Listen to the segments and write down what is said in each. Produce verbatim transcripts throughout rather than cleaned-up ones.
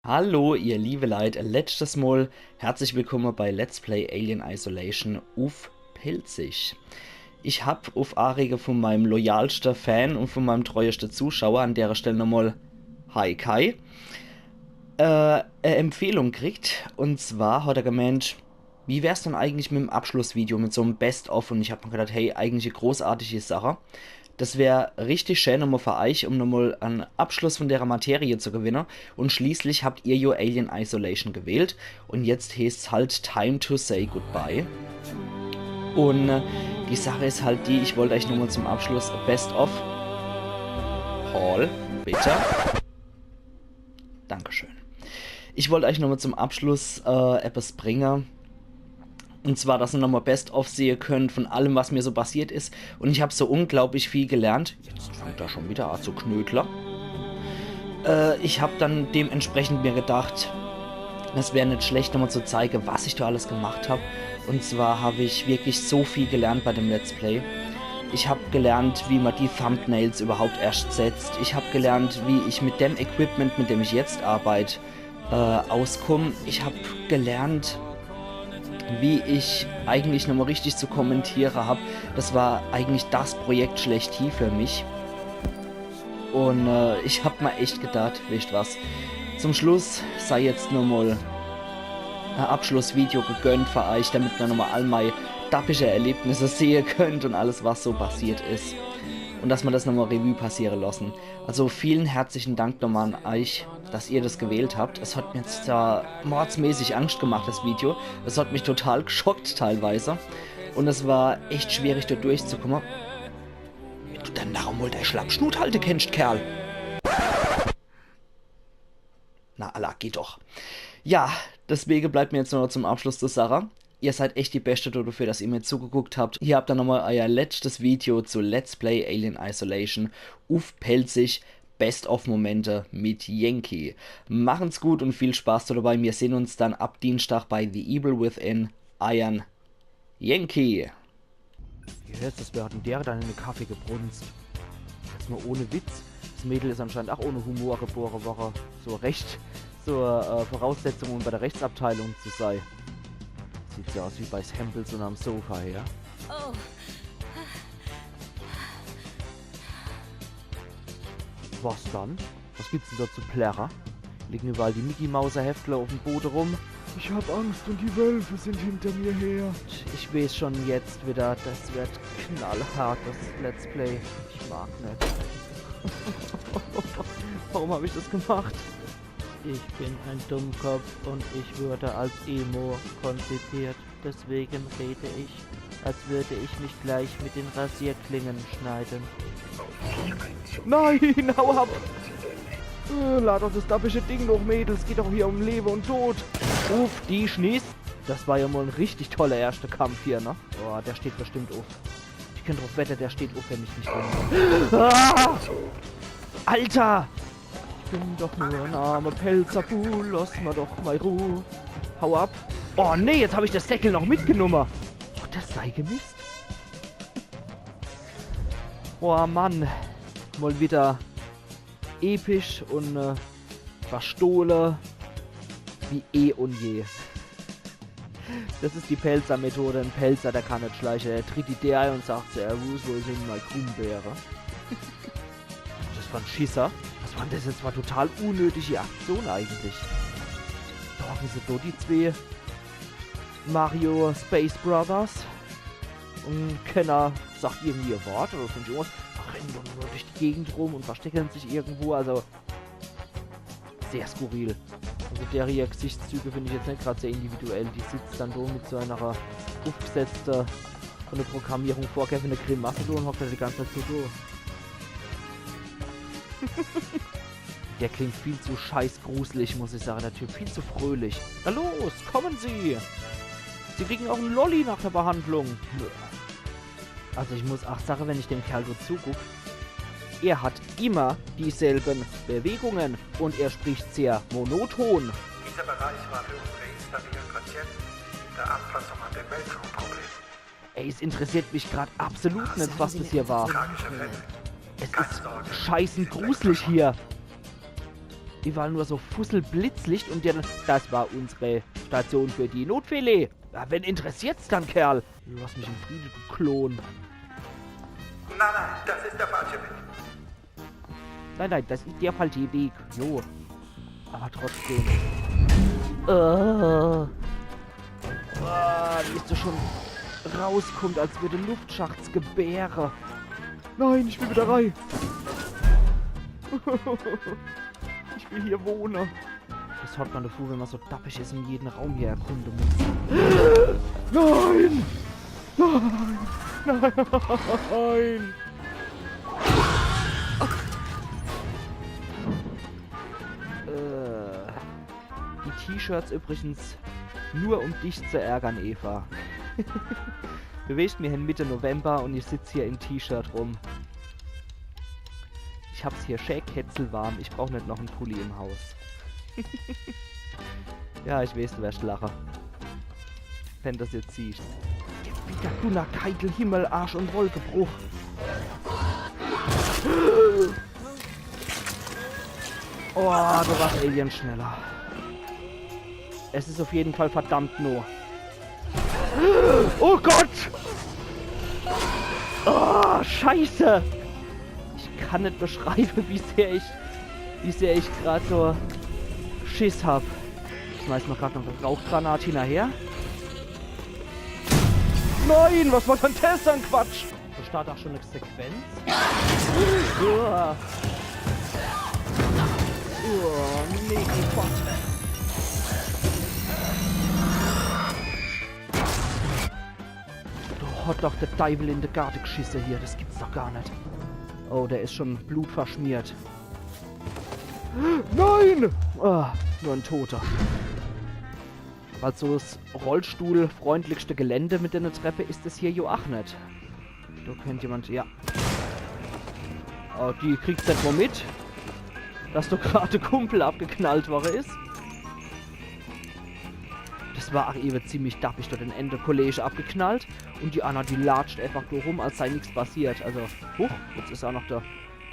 Hallo, ihr liebe Leit, letztes Mal herzlich willkommen bei Let's Play Alien Isolation uff Pälzisch. Ich hab uff Anrege von meinem loyalsten Fan und von meinem treuesten Zuschauer, an der Stelle nochmal Hi Kai, äh, e Empfehlung gekriegt. Und zwar hat er gemeint, wie wär's dann eigentlich mit dem Abschlussvideo, mit so einem Best-of? Und ich hab mir gedacht, hey, eigentlich e großartige Sache. Das wär richtig schön nochmal für euch, um nochmal einen Abschluss von der Materie zu gewinnen. Und schließlich habt ihr ja Alien Isolation gewählt. Und jetzt heißt's halt Time to Say Goodbye. Und äh, die Sache ist halt die, ich wollte euch nochmal zum Abschluss Best-of. Paul, bitte. Dankeschön. Ich wollte euch nochmal zum Abschluss äh, etwas bringen. Und zwar, dass ihr nochmal Best-of sehen könnt von allem, was mir so passiert ist. Und ich hab so unglaublich viel gelernt. Jetzt fängt er schon wieder an zu knödeln. Äh, ich hab dann dementsprechend mir gedacht, es wär nicht schlecht, nochmal zu zeigen, was ich da alles gemacht hab. Und zwar hab ich wirklich so viel gelernt bei dem Let's Play. Ich hab gelernt, wie man die Thumbnails überhaupt erst setzt. Ich hab gelernt, wie ich mit dem Equipment, mit dem ich jetzt arbeite, äh, auskomme. Ich hab gelernt, wie ich eigentlich nochmal richtig zu kommentieren hab. Das war eigentlich das Projekt schlechthin für mich. Und äh, ich hab mir echt gedacht, wisst was, zum Schluss sei jetzt nochmal ein Abschlussvideo gegönnt für euch, damit ihr nochmal all meine dappische Erlebnisse sehen könnt und alles, was so passiert ist. Und dass wir das nochmal Revue passieren lassen. Also vielen herzlichen Dank nochmal an euch, dass ihr das gewählt habt. Es hat mir zwar mordsmäßig Angst gemacht, das Video. Es hat mich total geschockt teilweise. Und es war echt schwierig, da durchzukommen. Wenn du dann noch mal deine Schlappschnut halten kannst, Kerl. Na, alla, geht doch. Ja, deswegen bleibt mir jetzt nur noch zum Abschluss zu sagen, ihr seid echt die Beste dafür, dass ihr mir zugeguckt habt. Hier habt ihr nochmal euer letztes Video zu Let's Play Alien Isolation uff Pälzisch, Best-of-Momente mit Yankee. Machen's gut und viel Spaß dabei. Wir sehen uns dann ab Dienstag bei The Evil Within. Euer Yankee. Yes, das wär halt in der dann in den Kaffee gebrunzt. Jetzt mal ohne Witz. Das Mädel ist anscheinend auch ohne Humor geboren worden. So recht, so äh, Voraussetzungen, um bei der Rechtsabteilung zu sein. Sieht so aus wie bei Hempels unterm Sofa her. Oh, Was dann? Was gibt's denn da zu plärre? Liegen überall die Mickey-Mauser-Heftle auf dem Boden rum. Ich hab Angst und die Wölfe sind hinter mir her. Ich weiß schon jetzt wieder, das wird knallhart, das Let's Play. Ich mag nicht. Warum hab ich das gemacht? Ich bin ein Dummkopf und ich wurde als Emo konzipiert. Deswegen rede ich, als würde ich mich gleich mit den Rasierklingen schneiden. Nein, hau ab! Äh, lad doch das dappische Ding noch, Mädels. Geht doch hier um Leben und Tod. Uff die Schniss. Das war ja mal ein richtig toller erster Kampf hier, ne? Boah, der steht bestimmt auf. Ich könnte drauf wetten, der steht auf, wenn ich nicht bin. Ah! Alter! Ich bin doch nur ein armer Pälzer Bu, lass mir doch mal Ruhe. Hau ab. Oh nee, jetzt hab ich das Säckel noch mitgenommen. Oh, das sei gemisst. Oh Mann. Mal wieder episch und äh, verstohle wie eh und je. Das ist die Pälzer-Methode. Ein Pälzer, der kann nicht schleichen. Er tritt die Deer ein und sagt: Servus, wo ist denn meine Grumbeere? Das war ein Schisser. Was war denn das jetzt? War total unnötige Aktion eigentlich. Da hocken sie da, die zwei Mario Space Brothers. Und keiner sagt irgendwie ein Wort oder sonst irgendwas. Rennen dann nur durch die Gegend rum und verstecken sich irgendwo. Also, sehr skurril. Also deren Gesichtszüge finde ich jetzt nicht gerade sehr individuell. Die sitzt dann da mit so einer aufgesetzten, von der Programmierung vorgegebenen Grimasse da und hockt da die ganze Zeit so da. Der klingt viel zu scheiß gruselig, muss ich sagen, der Typ. Viel zu fröhlich. Na los, kommen Sie! Sie kriegen auch einen Lolli nach der Behandlung. Also ich muss auch sagen, wenn ich dem Kerl da zuguck, er hat immer dieselben Bewegungen und er spricht sehr monoton. Dieser Bereich war für unsere instabilen Patienten mit der Anpassung an den Weltraum problematisch. Ey, es interessiert mich gerade absolut nicht, was das hier war. Tragische Fälle. Es ist scheißen gruselig hier. Iwwerall nur so Fussel-Blitzlicht und dann, das war unsere Station für die Notfälle. Ja, wen interessiert's dann, Kerl? Lass mich in Friede, du Klon. Nein, nein, das ist der falsche Weg. Nein, nein, das ist der falsche Weg. Jo. Aber trotzdem. Äh. Ah, wie es do schon rauskommt, als würde Luftschacht gebäre. Nein, ich will wieder rein. Ich will hier wohnen. Das hat man dafür, wenn man so dappig ist und jeden Raum hier erkunden muss. Nein! Nein! Nein! Äh, die T-Shirts übrigens nur, um dich zu ärgern, Eva. Du weescht, mir hen Mitte November und ich sitz hier im T-Shirt rum. Ich hab's hier schä ketzelwarm, ich brauch net noch en Pulli im Haus. Ja, ich weeß, du werscht lache, wenn du's jetzt siehscht. Wieder Dunnerkeitel, Himmel, Arsch und Wolkebruch. Oh, do war's Alien schneller. Es is auf jeden Fall verdammt no. Oh Gott! Oh, Scheiße! Ich kann net beschreibe, wie sehr ich, wie sehr ich grad so Schiss hab. Ich schmeiß mal grad noch e Rauchgranat hinnerher. Nein, was war dann das an Quatsch? Do startet auch schon e Sequenz. Uah. Uah, nee, die Quatsch. Do hat doch de Deiwel in de Garde gschisse hier, das gibt's doch gar net. Oh, der is schon blutverschmiert. Nein! Ah, nur en Toter. Also das rollstuhlfreundlichste Gelände mit der Treppe is es hier jo ach net. Do könnt jemand, ja. Oh, die kriegt's net mo mit, dass do grad de Kumpel abgeknallt worre is. Das war ach ewe ziemlich dappig, do den ene Kollege abgeknallt und die anner, die latscht einfach do rum, als sei nix passiert. Also, huch, jetzt is auch noch der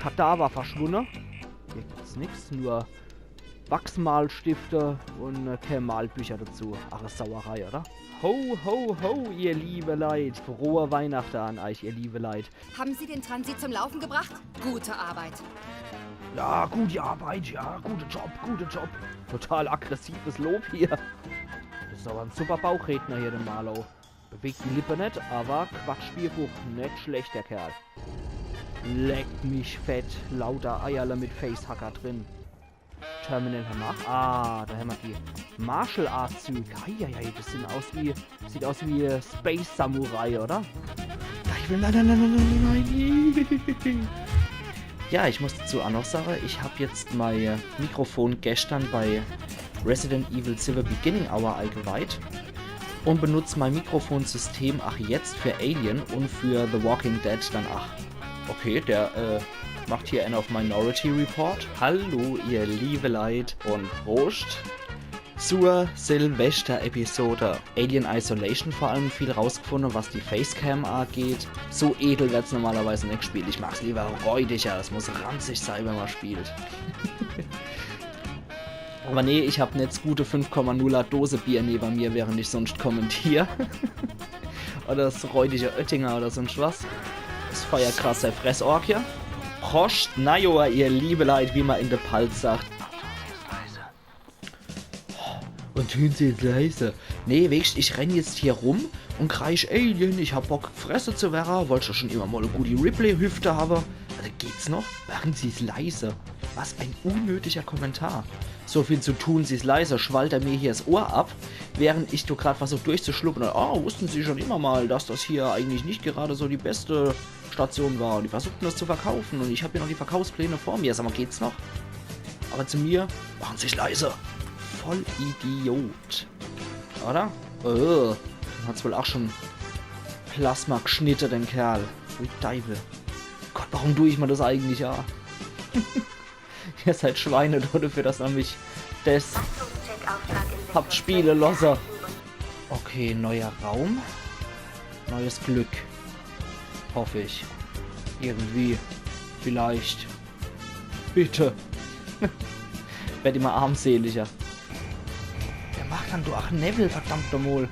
Kadaver verschwunne. Hier gibt's nix, nur Wachsmalstifte und äh, kee Malbücher dazu. Ach, is Sauerei, oder? Ho, ho, ho, ihr liebe Leit. Frohe Weihnachte an euch, ihr liebe Leit. Haben Sie den Transit zum Laufen gebracht? Gute Arbeit. Ja, gute Arbeit, ja, guter Job, guter Job. Total aggressives Lob hier. Das is aber en super Bauchredner hier, de Marlowe. Bewegt die Lippe net, aber quatscht wie e Fuchs. Net schlecht, der Kerl. Leck mich fett, lauter Eierle mit Facehacker drin. Terminal hämmer. Ah, do hämmer die Martial Arts Züg. Eieiei, das sieht aus wie, sieht aus wie Space Samurai, oder? Nein, ich will, nein, nein, nein, nein, nein, nein. Ja, ich muss dazu auch noch sagen, ich hab jetzt mein Mikrofon gestern bei Resident Evil Seven Beginning Hour eingeweiht und benutz mein Mikrofonsystem ach jetzt für Alien und für The Walking Dead dann ach. Okay, der äh, macht hier einen auf Minority Report. Hallo, ihr liebe Leit und Prost zur Silvester-Episode. Alien Isolation vor allem viel rausgefunden, was die Facecam angeht. So edel wird's normalerweise nicht gespielt. Ich mag's lieber räudiger. Es muss ranzig sein, wenn man spielt. Aber nee, ich hab net das gute fünf Komma nuller Dose Bier neben mir, während ich sonst kommentier. Oder das räudige Oettinger oder sonst was. Das feiert grad sei Fressorgie. Prost, Najohr, ihr liebe Leit, wie man in der Palz sagt. Und tun Sie es leise. Nee, weescht, ich renn jetzt hier rum und kreisch: Alien, ich hab Bock, gefresse zu werre. Wollt ja schon immer mal e gute Ripley-Hüfte habe. Also geht's noch? Machen Sie's leise. Was ein unnötiger Kommentar. So viel zu „Tun Sie's leise“, schwallt er mir hier das Ohr ab, während ich do grad versuch durchzuschlucken. Oh, wussten Sie schon immer mal, dass das hier eigentlich nicht gerade so die beste Station war? Und die versuchten das zu verkaufen und ich hab hier noch die Verkaufspläne vor mir. Sag mal, geht's noch? Aber zu mir: „Machen Sie's leise.“ Voll Idiot. Oder? Äh, hat's wohl auch schon Plasma geschnitte, den Kerl. Pfui Deiwel. Gott, warum tu ich mir das eigentlich an? Ihr seid Schweine dafür, dass ihr mich das habt spiele losse. Okay, neuer Raum. Neues Glück. Hoffe ich. Irgendwie. Vielleicht. Bitte. Werd immer armseliger. Wer macht dann do ach Newwel, verdammt nochmol?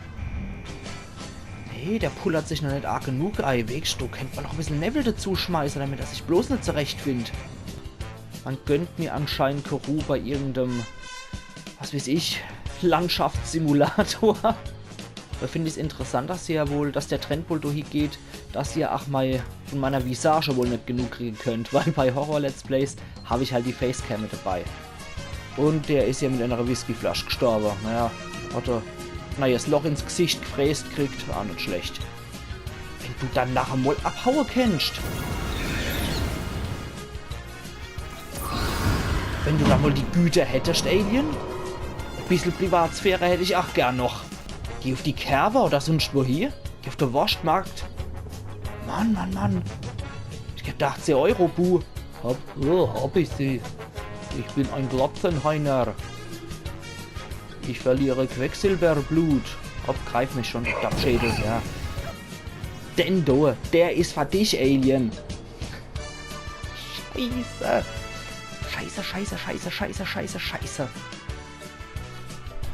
Nee, der pullert sich noch net arg genug ei. Weescht, do kennt mer noch e bissel Newwel dezuschmeiße, damit er sich bloß net zurechtfind. Man gönnt mir anscheinend kä Ruh bei irgendem, was weeß ich, Landschaftssimulator. Do find ich's interessant, dass se ja wohl, dass der Trend wohl dohi geht, dass ihr ach mei, vun meiner Visage wohl net genug kriege könnt, weil bei Horror-Let's Plays hab ich halt die Facecam mit dabei. Un der is ja mit ener Whiskyflasch gestorbe. Naja, hat er e neies Loch ins Gsicht gefräst kriegt, war net schlecht. Wenn du dann noch emol abhaue kennscht. Wenn du dann mol die Güte hättescht, Alien. E bissel Privatsphäre hätt ich ach gern noch. Geh uff die Kerwe oder sunscht wohi. Geh uff de Worschtmarkt. Mann, Mann, Mann. Ich hab gedacht, se Eurobu. Hab, oh, hab ich sie. Ich bin ein Glatzenhainer. Ich verliere Quecksilberblut. Hopp, greif mich schon, du Dappschädel, ja. Denn do, der is für dich, Alien. Scheiße. Scheiße, scheiße, scheiße, scheiße, scheiße, scheiße.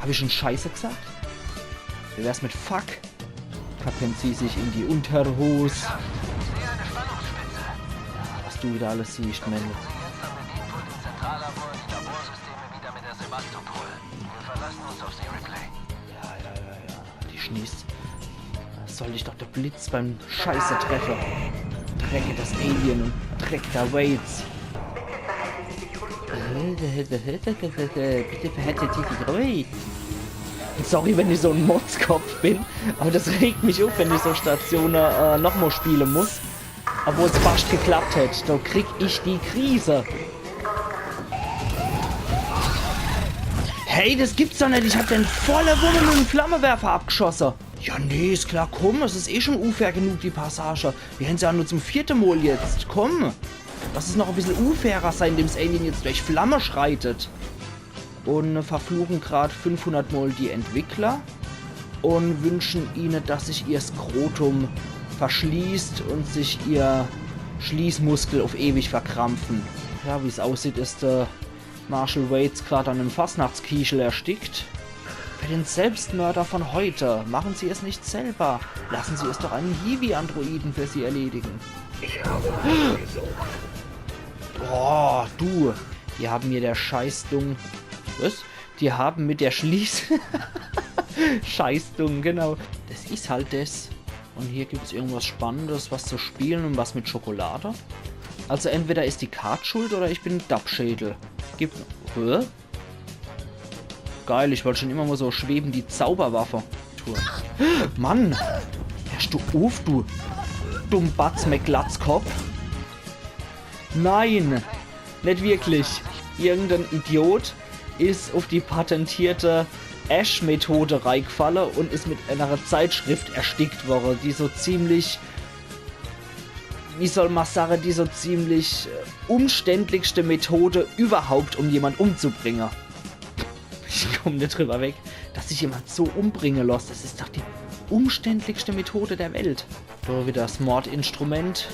Hab ich schon Scheiße gesagt? Wie wär's mit Fuck? Kacken Sie sich in die Unterhos. Ja, was du wieder alles siehst, Mensch. Ja, ja, ja, ja. Die Schniss. Da soll dich doch der Blitz beim Scheiße treffe. Dreckiges Alien und dreckter Waits. Bitte verhärtet dich ruhig. Sorry, wenn ich so en Motzkopf bin, aber das regt mich uff, wenn ich so Station äh, nochmol spiele muss. Obwohl's fascht geklappt hätt, do krieg ich die Krise. Hey, das gibt's doch net. Ich hab den volle Wumme mit em Flammewerfer abgeschosse. Ja, nee, is klar, komm, es is eh schon unfair genug, die Passage. Mir hänn se ja nur zum vierte Mol jetzt. Komm, lass es noch e bissel unfairer sein, indem 's Alien jetzt durch Flamme schreitet. Und verfluchen grad fünfhundert Mol die Entwickler und wünschen ihnen, dass sich ihr Skrotum verschließt und sich ihr Schließmuskel auf ewig verkrampfen. Ja, wie's aussieht, ist äh, Marshall Waits grad an em Fastnachtskichel erstickt. Für den Selbstmörder von heute, machen Sie es nicht selber. Lassen Sie es doch einen Hiwi-Androiden für Sie erledigen. Ich habe gesucht. Boah, du. Die haben mir der Scheißdung. Was? Die haben mit der Schließ... Scheißdung, genau. Das is halt das. Und hier gibt's irgendwas Spannendes, was zu spielen und was mit Schokolade. Also entweder is die Kart schuld oder ich bin en Dappschädel. Gibt... Hä? Geil, ich wollt schon immer mal so schweben, die Zauberwaffe. Mann! Hörst du uff, du Dummbatz McGlatzkopf? Nein! Net wirklich. Irgendein Idiot is uff die patentierte Ash-Methode reigfalle und is mit einer Zeitschrift erstickt worre, die so ziemlich, wie soll ma sage, die so ziemlich äh, umständlichste Methode überhaupt, um jemand umzubringen. Ich komm net drüber weg, dass sich jemand so umbringen lässt. Das is doch die umständlichste Methode der Welt. Do wieder das Mordinstrument.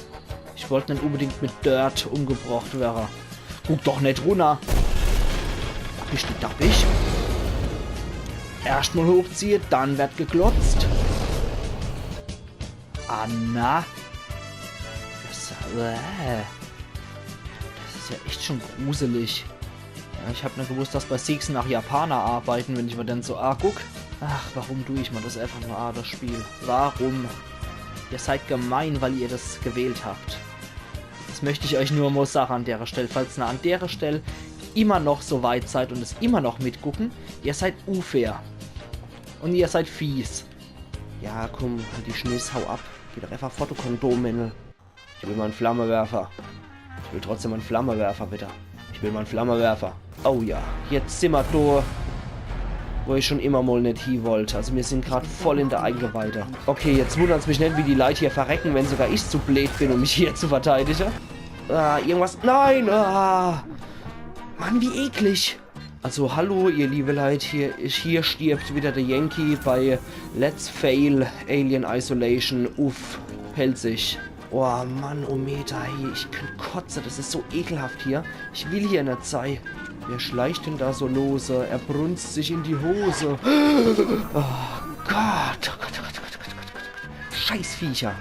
Ich wollt net unbedingt mit Dirt umgebracht werre. Guck doch net runner. Bist du dappig? Erscht mal hochziehe, dann werd geglotzt. Anna. Das, äh, das is ja echt schon gruselig. Ja, ich hab net gewusst, dass bei Seegson ach Japaner arbeiten, wenn ich mir dann so anguck. Ach, warum du ich mir das einfach nur an, das Spiel? Warum? Ihr seid gemein, weil ihr das gewählt habt. Das möcht ich euch nur mal sage an dere Stell, falls ihr an dere Stell immer noch so weit seid und es immer noch mitgucken. Ihr seid unfair. Und ihr seid fies. Ja, komm, halt die Schniss, hau ab. Geh doch einfach fort, du Kondommännel. Ich will mein Flammewerfer. Ich will trotzdem mein Flammewerfer, bitte. Ich will mein Flammewerfer. Oh ja, jetzt simmer do, wo ich schon immer mal net hie wollt. Also mir sind grad voll in der Eingeweide. Okay, jetzt wundert's mich net, wie die Leit hier verrecken, wenn sogar ich zu bleed bin, um mich hier zu verteidigen. Ah, irgendwas. Nein! Ah. Mann, wie eklig. Also hallo, ihr liebe Leit, hier, hier stirbt wieder der Yankee bei Let's Fail Alien Isolation uff Pälzisch. Oh Mann, oh Meter, hey, ich könnt kotze, das is so ekelhaft hier. Ich will hier net sei. Wer schleicht denn da so lose? Er brunzt sich in die Hose. Oh Gott, oh Gott, oh Gott, oh Gott, oh Gott, oh Gott. Scheißviecher.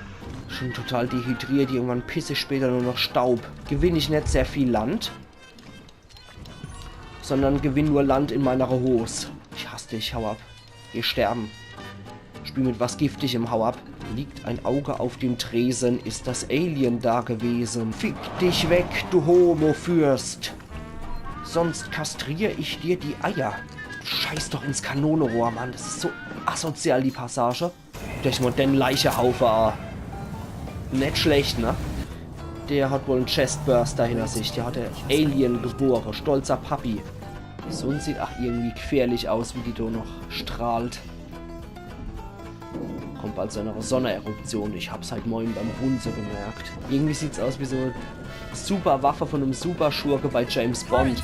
Schon total dehydriert, irgendwann piss ich später nur noch Staub. Gewinn ich net sehr viel Land, sondern gewinn nur Land in meiner Hose. Ich hasse dich, hau ab. Geh sterben. Spiel mit was Giftigem, hau ab. Liegt ein Auge auf dem Tresen, ist das Alien da gewesen. Fick dich weg, du Homo-Fürst. Sonst kastrier ich dir die Eier. Scheiß doch ins Kanonerohr, Mann. Das is so asozial, die Passage. Guckt euch mal den Leichehaufe a. Net schlecht, ne? Der hat wohl en Chestburster hinter sich. Der hat de Alien gebore. Stolzer Papi. Die Sonn sieht ach irgendwie gfährlich aus, wie die do noch strahlt. Kommt bald zu einer Sonneneruption. Ich hab's halt moin beim Hunze gemerkt. Irgendwie sieht's aus wie so e Superwaffe von em Superschurke bei James Bond.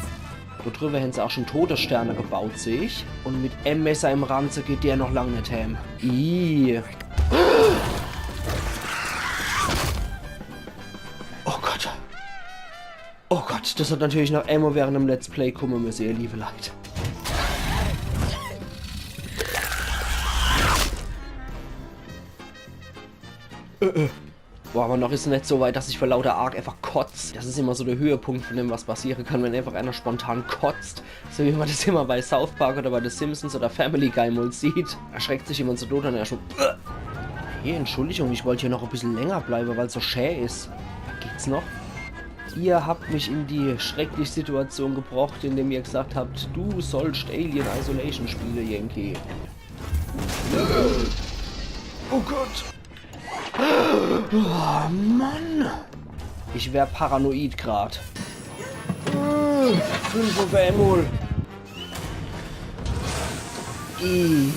Do drüber hän se ach schon Todessterne gebaut, seh ich. Und mit em Messer im Ranze geht der noch lang net hem. Ih. Oh Gott. Oh Gott, das hat natürlich noch emol während em Let's Play kumme müsse, ihr liebe Leit. Äh, äh. Boah, aber noch is net so weit, dass ich vor lauter Arg einfach kotz. Das is immer so de Höhepunkt von dem, was passiere kann, wenn einfach einer spontan kotzt. So wie man das immer bei South Park oder bei The Simpsons oder Family Guy mal sieht. Erschreckt sich jemand so tot und er schon: Hey, Entschuldigung, ich wollt hier noch e bissel länger bleibe, weil's so schä is. Geht's noch? Ihr habt mich in die schreckliche Situation gebrocht, indem ihr gesagt habt, du sollst Alien Isolation spiele, Yankee. Oh Gott. Oh Mann. Ich wär paranoid grad. Fünf uff emol. Ih.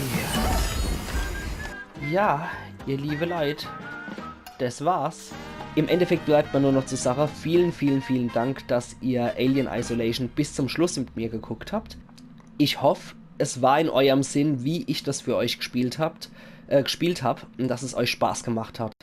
Ja, ihr liebe Leit, das war's. Im Endeffekt bleibt mir nur noch zu sagen, vielen, vielen, vielen Dank, dass ihr Alien Isolation bis zum Schluss mit mir geguckt habt. Ich hoff, es war in eurem Sinn, wie ich das für euch gespielt habt, äh, gespielt hab, und dass es euch Spaß gemacht hat.